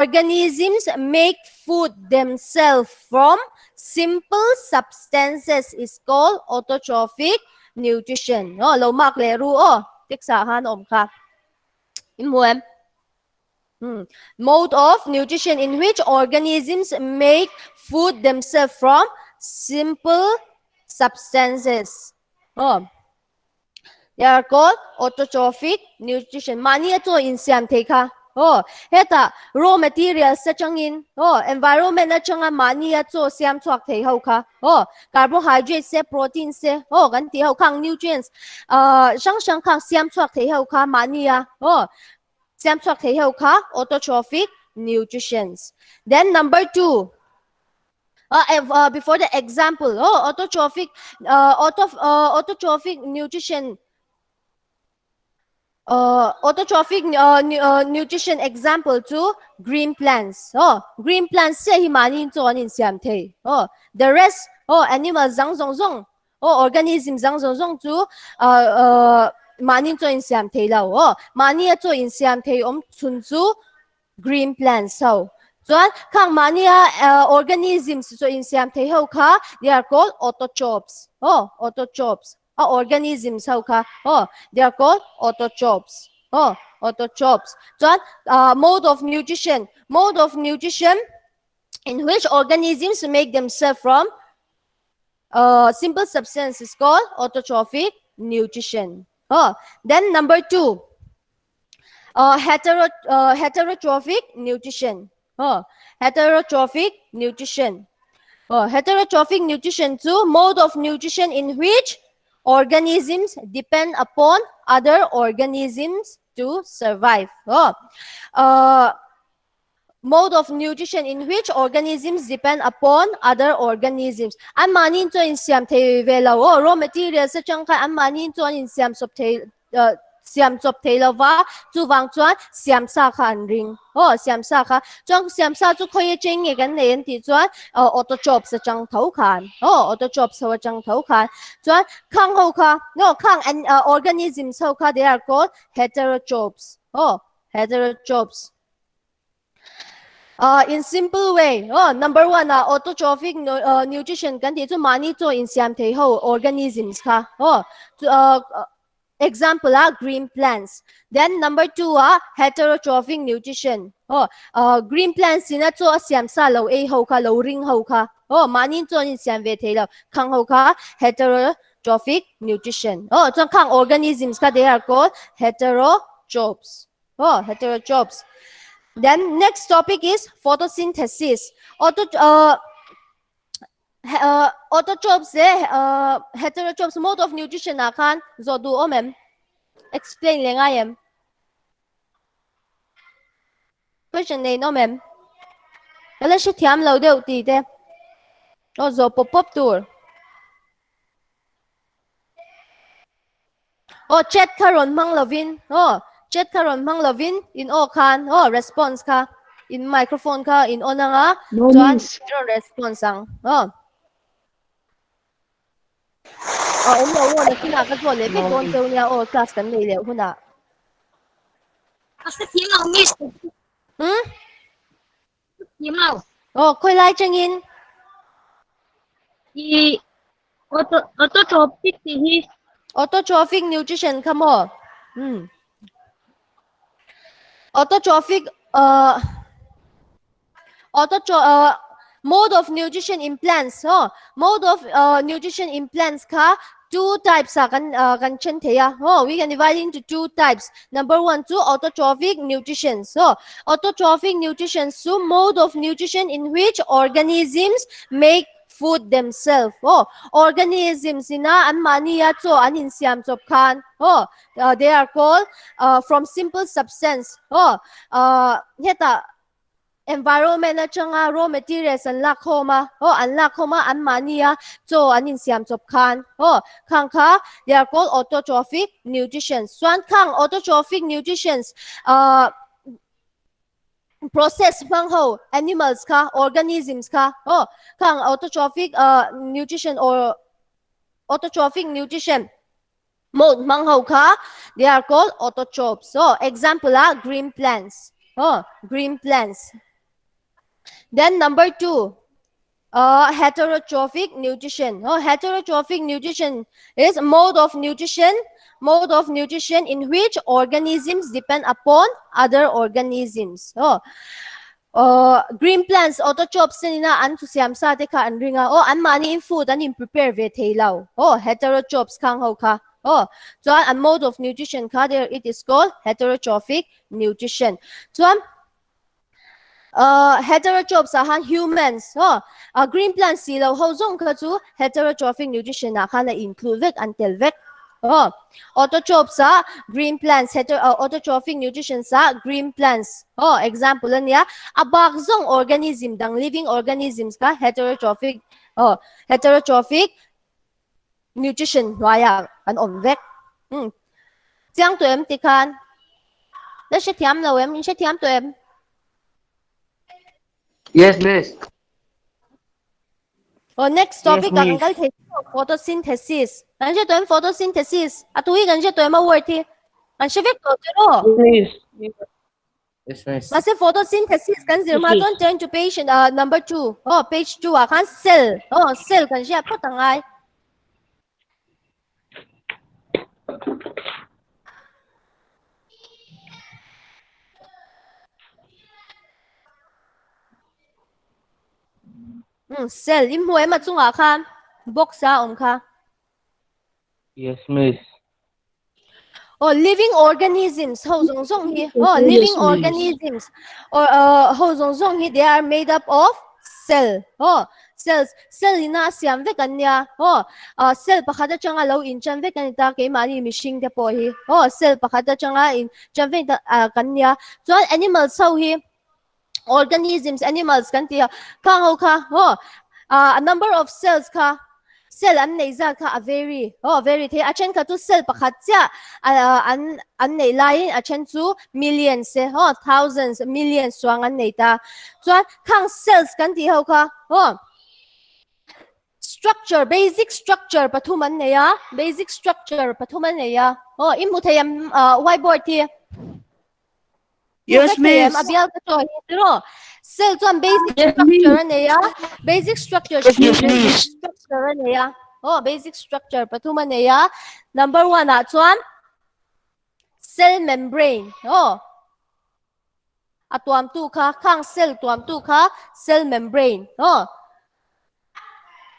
Organisms make food themselves from simple substances is called autotrophic nutrition. Aw, lo mark leh ru aw, text ah khan a awm kha. In hmu em? Hmm. Mode of nutrition in which organisms make food themselves from simple substances. Aw. They are called autotrophic nutrition. Mahni a chaw insiam thei kha. Aw, hetah raw materials atangin, aw, environment atanga mahni a chaw siam chhuak thei ho kha. Aw, carbohydrates te, proteins te, aw, kan tih ho khang nutrients ah hrang hrang khang siam chhuak thei ho kha mahni a, aw, siam chhuak thei ho kha autotrophic nutritions. Then number 2, Before the example, oh, autotrophic, auto, autotrophic nutrition, autotrophic nutrition example chu green plants. Oh, green plants chiah hi mahni chaw an insiam thei. Oh, the rest, oh, animal dang zawng zawng, oh, organism dang zawng zawng chu mahni chaw insiam thei lo. Oh, mahni a chaw insiam thei awm chhun chu Green plants ho chuan khang mahnia organisms chu insiam thei ho kha they are called autotrophs aw autotrophs a organisms ho kha aw they are called autotrophs aw autotrophs chuan mode of nutrition mode of nutrition in which organisms make themselves from simple substance is called autotrophic nutrition aw then number 2 Hetero, heterotrophic nutrition. Oh, heterotrophic nutrition. Oh, heterotrophic nutrition chu mode of nutrition in which organisms depend upon other organisms to survive. Oh, mode of nutrition in which organisms depend upon other organisms. An mahni chuan insiam thei ve lo. Oh, raw materials atang khan an mahni chuan insiam chawp thei siam chawp thei lo va, chuvang chuan siam sa kha an ring. Aw, siam sa kha. Chuan siam sa chu khawi atang nge kan nei an tih chuan autotrophs atang tho khan. Aw, autotrophs ho atang tho khan. Chuan khang ho kha, aw, khang an organisms ho kha they are called heterotrophs. Aw, heterotrophs. In simple way, oh, number 1 ah autotrophic nutrition kan tih chu mahni chaw insiam thei ho organisms kha. Oh, example ah green plants. Then number 2 ah heterotrophic nutrition. Oh, green plants ina chaw a siam sa lo ei ho kha, lo ring ho kha. Oh, mahni chaw insiam ve thei lo khang ho kha heterotrophic nutrition. Oh, chuan khang organisms kha they are called heterotrophs. Oh, heterotrophs. Then next topic is photosynthesis. Auto, autotrophs leh heterotrophs mode of nutrition ah khan zawh duh awm em? Explain leh ngai em? Question nei in awm em? Ka la hrethiam lo deuh tih te. Aw zawh pawp pawp tur. Aw chat kha rawn hmang lovin aw chat kha rawn hmang lovin in aw khan aw response kha in microphone kha in on anga No chuan miss. in rawn response ang aw. A awm lo aw nakinah ka zawh leh vek No dawn miss. cheu nia aw class kan nei leh hunah. Ka hrethiam lo miss. Hmm? Hrethiam lo. Aw khawi lai changin? I auto autotrophic tih hi. Autotrophic nutrition kha maw? Hmm. Autotrophic autotro mode of nutrition in plants aw mode of nutrition in plants kha two types ah kan kan then thei a aw we can divide into two types number 1 chu autotrophic nutrition so autotrophic nutrition chu mode of nutrition in which organisms make food themselves aw organisms ina an mahni a chaw an insiam chawp khan aw they are called from simple substance aw hetah Environment atanga raw materials an lak khawm a, aw an lak khawm a, an mahni a chaw an insiam chawp khan, aw khang kha they are called autotrophic nutritions. Chuan khang autotrophic nutritions ah process hmang ho animals kha, organisms kha, aw khang autotrophic ah nutrition or autotrophic nutrition Mode hmang ho kha they are called autotrophs. Aw, example ah green plants. Aw, green plants. Then number 2, heterotrophic nutrition. Oh, heterotrophic nutrition is mode of nutrition, mode of nutrition in which organisms depend upon other organisms. Oh, green plants autotrophs ina an chu siam sa te kha an ringa. Oh, an mahni in food an in prepare ve thei lo. Oh, heterotrophs khang ho kha. Oh, chuan an mode of nutrition kha there it is called heterotrophic nutrition. Chuan heterotrophs ah khan humans oh, green plants si lo ho zawng kha chu heterotrophic nutrition ah khan a include vek an tel vek. Oh, autotrophs ah green plants heter autotrophic nutrition ah green plants. Oh, example ania a bak zawng organism dang living organisms kha heterotrophic oh, heterotrophic nutrition hnuaiah an awm vek. Um, chiang tawh em tikhan? La hrethiam lo em? In hrethiam tawh em? Yes, miss. Oh, next topic ah kan kal thei tawh photosynthesis. Kan hre tawh em photosynthesis? A tui kan hre tawh em a word hi? Kan hre vek tawh tiraw? Miss. Yes, miss. Mahse photosynthesis kan zir hma chuan turn to page number 2. Oh, page 2 ah khan cell. Oh, cell kan hriat phawt a ngai. Cell i hmu em a chungah khan box a awm kha. Yes, miss. Oh, living organisms ho zawng zawng hi. Oh, living organisms or ho zawng zawng hi they are made up of cell. Oh, cells cell ina a siam vek an nia. Oh, cell pakhat atanga lo inchan vek an ni ta keimahni mihring te pawh hi. Oh, cell pakhat atanga inchan vek kan nia. Chuan animals ho hi organisms animals kan ti a khang ho kha ho a number of cells kha cell an nei zat kha a vary ho vary thei a then kha chu cell pakhat chiah an an nei laiin a then chu millions te ho thousands millions chuang an nei ta chuan khang cells kan tih ho kha ho structure basic structure pathum an nei a basic structure pathum an nei a ho i hmu thei em whiteboard hi Yes, miss. A bial ka chaw hi tiro. Cell chuan basic structure a nei a. Basic structure Yes, miss. structure a nei a. Oh, basic structure pathum a nei a. Number 1 ah chuan cell membrane. Oh. A tuam tu kha, khang cell tuam tu kha cell membrane. Oh.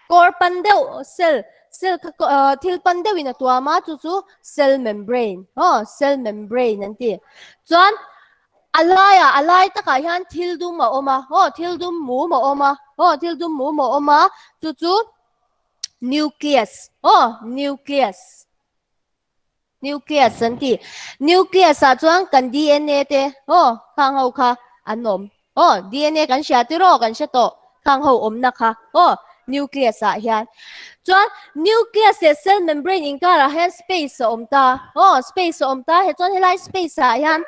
Kawr pan deuh cell cell kha thil pan deuhin a tuam a chu chu cell membrane aw cell membrane an ti. Chuan a laiah a lai takah hian thil dum a awm a aw thil dum mum a awm a aw thil dum mum a awm a chu chu nucleus aw nucleus. Nucleus an ti. Nucleus ah chuan kan DNA te aw khang ho kha an awm. Aw DNA kan hria tiraw kan hre tawh khang ho awmna kha aw nucleus ah hian. Chuan nucleus leh cell membrane inkar ah hian space a awm ta aw space a awm ta he chuan helai space ah hian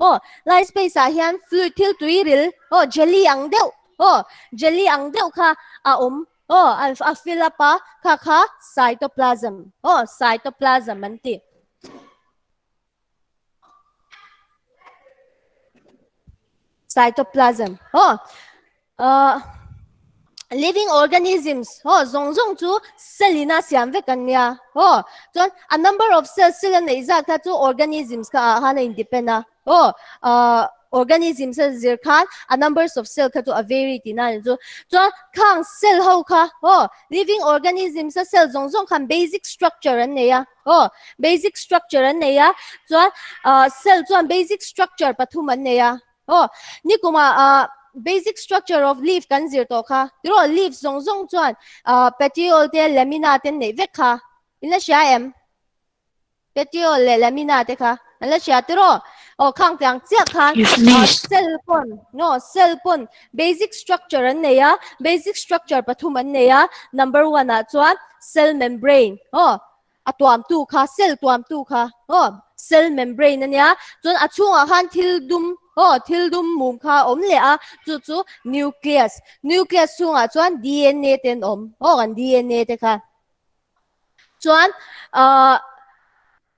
aw lai space ah hian fluid thil tui ril aw jelly ang deuh aw jelly ang deuh kha a awm Aw, a fill up a, kha kha cytoplasm. Aw, cytoplasm an ti. Cytoplasm. Aw, uh, living organisms aw zawng zawng chu cell in a siam vek an nia. Aw, chuan a number of cells cell a neih zat kha chu organisms kha ah khan a independ a. Aw, uh, organisms a zir khan a numbers of cell kha chu a vary tihna a ni chu. Chuan khang cell ho kha, aw, living organisms a cell zawng zawng khan basic structure an nei a, aw, basic structure an nei a, chuan uh, cell chuan basic structure pathum an nei a, aw, nikuma uh, basic structure of leaf kan zir tawh kha, tiraw leaf zawng zawng chuan uh, petiole te lamina te an neih vek kha, in la hria em? Petiole leh lamina te kha an la hria tiraw? Aw khang tiang chiah khan cell pawn no cell pawn basic structure an nei a, basic structure pathum an nei a, number 1 ah chuan cell membrane aw a tuam tu kha cell tuam tu kha aw cell membrane ania chuan a chhungah khan thil dum aw thil dum mum kha a awm leh a chu chu nucleus nucleus chhungah chuan DNA te an awm aw kan DNA te kha. Chuan ahh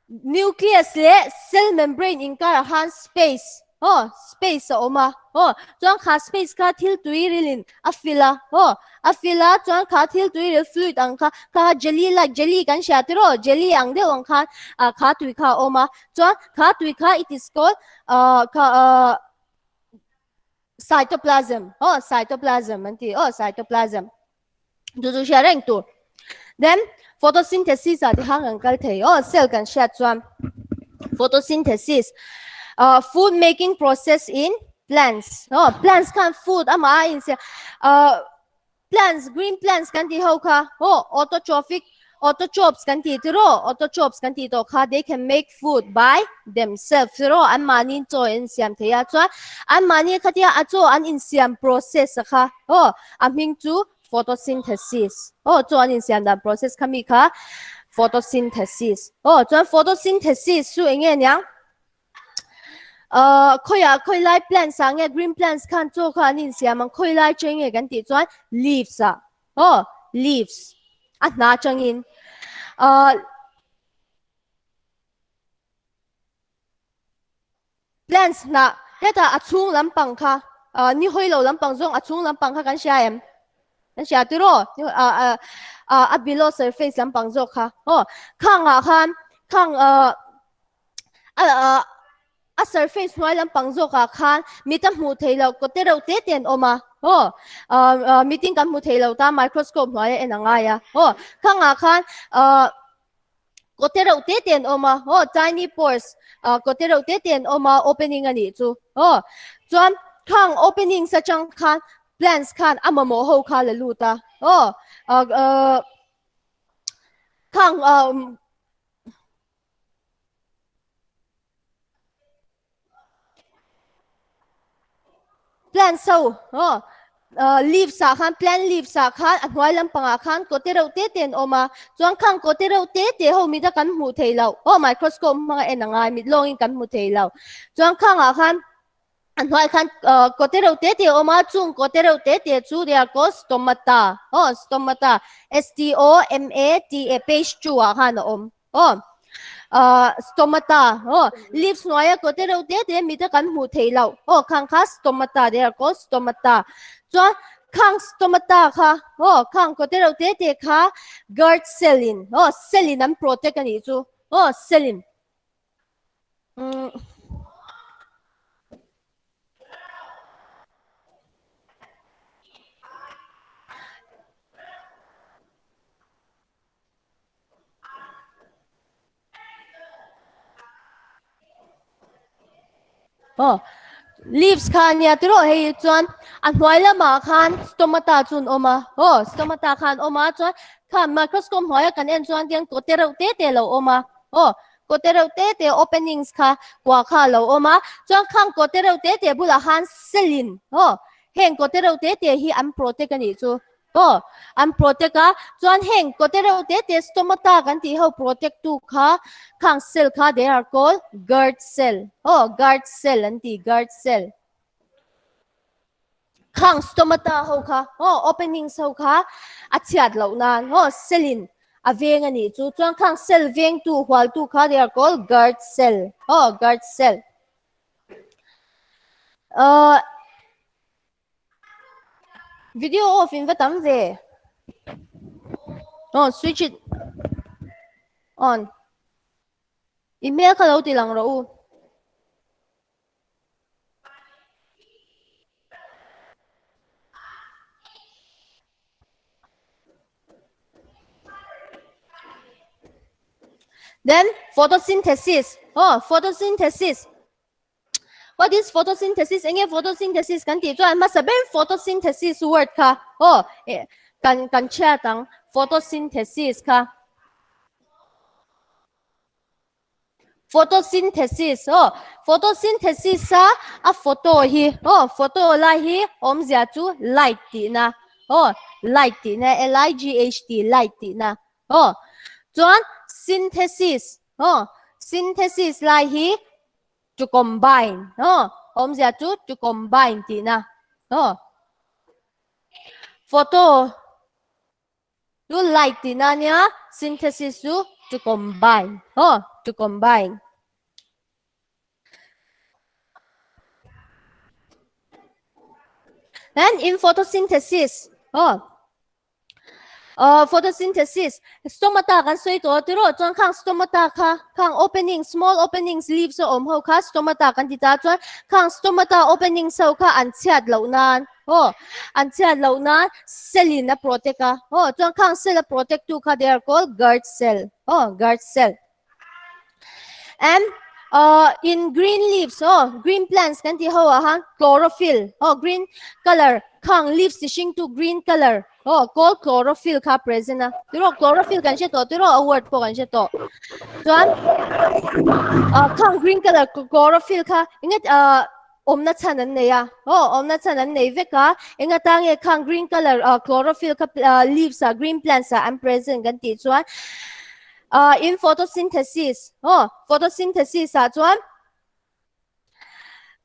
nucleus leh cell membrane inkarah khan space Aw, space a awm a. Aw, chuan kha space kha thil tui rilin a fill a. Aw, a fill a, chuan kha thil tui ril fluid ang kha, kha kha jelly like, jelly kan hria tiraw, jelly ang deuh ang khan ah kha tui kha a awm a. Chuan kha tui kha it is called ah kha ah cytoplasm. Aw, cytoplasm an ti. Aw, cytoplasm. Chu chu hria reng tur. Then photosynthesis ah ti hang kan kal thei. Aw cell kan hriat chuan photosynthesis uh, food making process in plants. Oh, plants khan food ama a in se uh, plants green plants kan ti ho kha. Oh, autotrophic autotrophs kan ti tiro autotrophs kan ti to kha they can make food by themselves tiro an mahni chaw in siam thei a chuan an mahni khatia a chaw an in siam process a kha aw a hming chu photosynthesis aw chaw an insiam dan process kha mi kha photosynthesis aw chuan photosynthesis chu enge niang uh khoia khoi lai plants ah nge green plants khan chaw kha an insiam ang khoi lai che nge kan tih chuan leaves ah aw leaves a hna changin uh Plants hnah hetah a chhung lampang kha ni hawi lo lampang zawng a chhung lampang kha kan hria em? Kan hria tiraw? A below surface lampang zawk kha. Aw, khangah khan khang a surface hnuai lampang zawkah khan mit a hmuh theih loh kawte reuh te te an awm a. Aw, mitin kan hmu thei lo ta microscope hnuaia en a ngai a. Aw, khangah khan Kawte reuh te te an awm a, aw tiny pores ah kawte reuh te te an awm a opening a nih chu aw chuan khang openings atang khan plants khan a mamawh ho kha la lut a aw ah khang ah Plants ho aw leaves ah khan plant leaves ah khan a hnuai lampangah khan kawte reuh te te an awm a chuan khang kawte reuh te te ho mit a kan hmuh theih loh aw microscope hmanga en a ngai mit lawngin kan hmu thei lo chuan khangah khan a hnuaiah khan kawte reuh te te a awm a chung kawte reuh te te chu they are called stomata aw stomata S T O M A T A page 2 ah khan a awm. Aw ah stomata aw leaves hnuaia kawte reuh te te mita kan hmuh theih loh aw khang kha stomata they are called stomata chuan khang stomata kha aw khang kawte reuh te te kha guard cell in aw cell in an protect a nih chu aw cell in umm. Aw leaves kha ania tiraw hei chuan a hnuai lamah khan stomata chu an awm a aw stomata kha an awm a chuan kha microscope hnuaia kan en chuan tiang kawte reuh te te a lo awm a aw kawte reuh te te openings kha kua kha a lo awm a chuan khang kawte reuh te te bulah khan cell in aw heng kawte reuh te te hi an protect a nih chu. Aw, an protect a, chuan heng kawte reuh te te stomata kan tih ho protect tu kha khang cell kha they are called guard cell. Aw, guard cell an ti, guard cell. Khang stomata ho kha, aw, openings ho kha a chhiat loh nan, aw, cell in a veng a nih chu. Chuan khang cell veng tu, hual tu kha they are called guard cell. Aw, guard cell. Aw, Video off in va tam ve. Oh, switch it on. Email kha lo ti lang rawh u. Then photosynthesis. Oh, photosynthesis. What is photosynthesis? Enge photosynthesis kan tih chuan hmasa ber photosynthesis word kha aw eh, kan kan chhiat ang photosynthesis kha. Photosynthesis aw photosynthesis a a photo hi aw photo lai hi awmzia chu light tihna aw light tihna L I G H T light tihna aw chuan synthesis aw synthesis lai hi to combine aw awmzia chu to combine tihna aw photo chu light tihna ania synthesis chu to combine aw to combine. Then in photosynthesis, oh, uh, photosynthesis, stomata kan sawi tawh a tiraw chuan khang stomata kha khang opening small openings leaves a awm ho kha stomata kan ti ta chuan khang stomata openings ho kha an chhiat loh nan aw an chhiat loh nan cell in a protect a aw chuan khang cell a protect tu kha they are called guard cell aw guard cell And uh, in green leaves, oh, green plants kan ti ho ah han chlorophyll, oh, green color, khang leaves ti hring tu green color, oh, called chlorophyll kha present a. Tiro chlorophyll kan hre tawh tiro a word pawh kan hre tawh. Chuan uh, khang green color chlorophyll kha inget uh, awmna chhan an nei a, oh, awmna chhan an nei vek a, enga ta nge khang green color uh, chlorophyll kha uh, leaves ah green plants ah an present kan tih chuan uh, in photosynthesis oh, photosynthesis ah chuan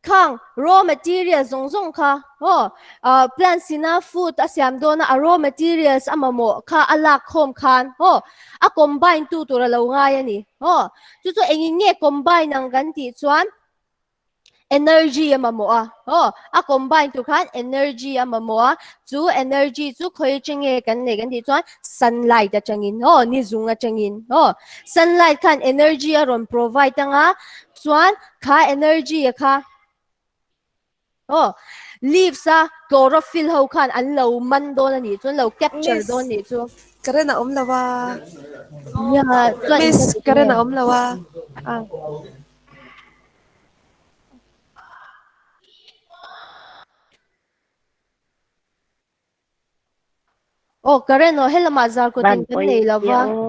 khang raw material zawng zawng kha oh, uh, plants ina food a siam dawn a raw materials a mamawh kha a lak khawm khan oh, a combine tu tur a lo ngai a ni oh, chu chu engin nge combine ang kan tih chuan energy a mamawh a aw a combine tur khan energy a mamawh a chu energy chu khawi atang nge kan nei kan tih chuan sunlight atangin aw ni zung atangin aw sunlight khan energy a rawn provide anga chuan kha energy a kha aw leaves a chlorophyll ho khan an lo man dawn a nih chu an lo capture Miss dawn nih chu current a awm lo a nia chuan Miss current a awm lo a a. Aw current aw helamah zar kawt Van in kan pawi nei lo ve va. aw.